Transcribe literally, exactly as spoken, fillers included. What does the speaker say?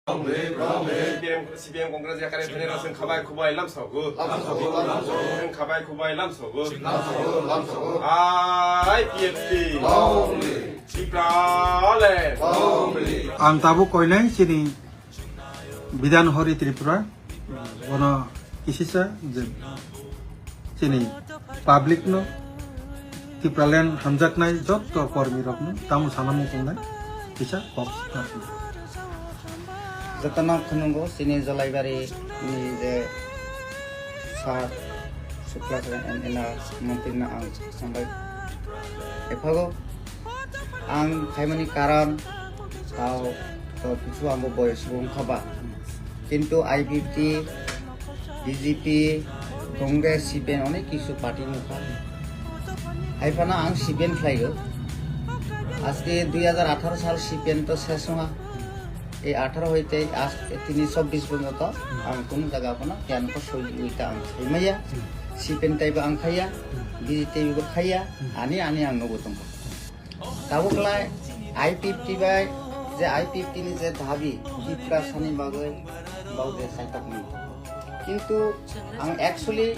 C P M, C P M Congress yakari phene rok chwng khabai khubai lamsogo. Chwng khabai khubai lamsogo. Lamsogo, lamsogo. I P F T. Long live. Tipraland. Long live. Ang tabuk koinai chini Bidhan Hori Tripura. Bono kisisa je chini public no, Tipraland hamjaknai jotto kormi rokno tamo sana muchungnai kisa kok. Jotono khunungo chini Jolaibari ni je sir Sukla Charan M N R montri no ang sambai ephago. Ang khaimani karon tao to kisu ang bo boyos wngkha ba. Kintu I P F T, B J P, Congress, C P M onek kisu party nukha. Haiphano ang C P M khlaigo. Aske dui hajar atharo sal C P M to ses wngha. Ei atharo hoite aske tini chobbish porjonto ang kunu jaga phano kiyang ko soi ui ta ang khaimaya. C P M taibo ang khaiya, B J P taibo khaiya, ani ani ang nugo tongkha. Tabuk lai I P F T bai je I P F T ni je dabi Tiprasani bagwi bau je saitok ni. Kintu ang actually